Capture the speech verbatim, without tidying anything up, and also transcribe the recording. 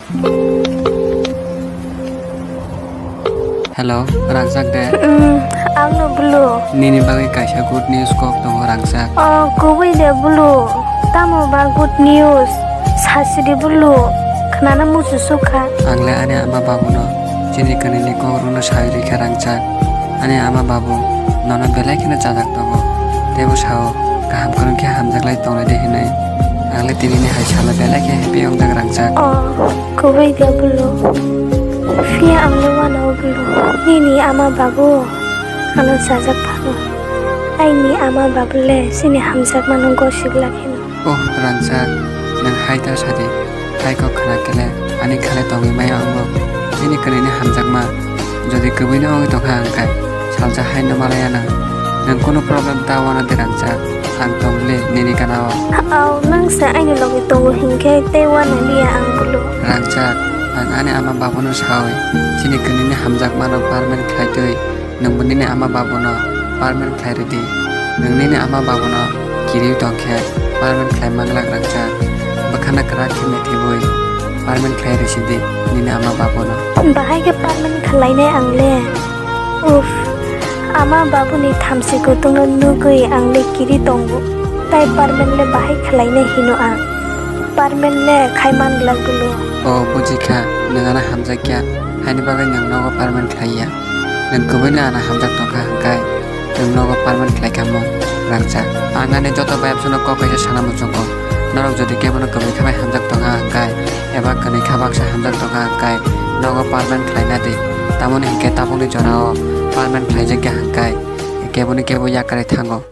Hello, Rangchak de? Hmm, angno bulu. Nini bagwi kaisa good news kok tongo, Rangchak. Oh, kubui de bulu. Tamo ba good news? Sasi di bulu. Khnana muchusukha. Ang le ani ama babuno chini kwnwini kokrokno sawi rikha, Rangchak. Ani ama babu nono belai kheno chajak tongo. Teibo sao, kaham kwrwng khe hamjak lai tonglai di hinwi. Ang le tinini hai salo belai khe happy wngjak, Rangchak. Oh. Kubui de bulu. Phiya ang le uanao bulu. Nini ama babu ano chajak phano. Aini ama babu le chini hamjakmano gosik lakhino. Oh, Rangchak, nwng hai ta sadi. Hai kok khna khe le ani khalai tongwi maya wngbo. Chini kwnwini hamjakma jodi kubui no wngwi tongkha hwnkhe salsa hai no malaya nwng. Nwng kunu problem ta wana de, Rangchak. Ang tong le nini gana o. Au, nwng se aini logi tongo hinkhe tei wana liya ang bulu. Rangchak, ang ani ama babuno sawi, chini kwnwini hamjakmano permanent khlai twi, nwngbo nini ama babuno permanent khlai rwdi. Nwng nini ama babuno kiriwi tongkhe permanent khlai manglak, Rangchak. Bwkhano kwrak khe methibwi permanent khlai rwsidi nini ama babuno. Bahai khe permanent khlainai ang le. Uff, ama babuni thamchi kutung no nugwi ang le kiri tongo. Tai permanent le bahai khlaina hino ang. Permanent le khai man glak bulu. O, bujikha, nwng ano hamjakya, haini bagwi nwng nogo permanent khlaiya. Nwng kubui no ano hamjak tongkha hwnkhe, nwng nogo permanent khlai kha mo, Rangchak. Ang ani joto bayapsano kok kaisa sana muchungo. Norok jodi kebono kwbwi kha bai hamjak tongkha hwnkhe, eba kwnwi kha baksa hamjak tongkha hwnkhe, nogo permanent khlaina di. Tamoni hinkhe tabukni jorao permanent khlaijakya hwnkhe, keboni kebo yakarwi thango.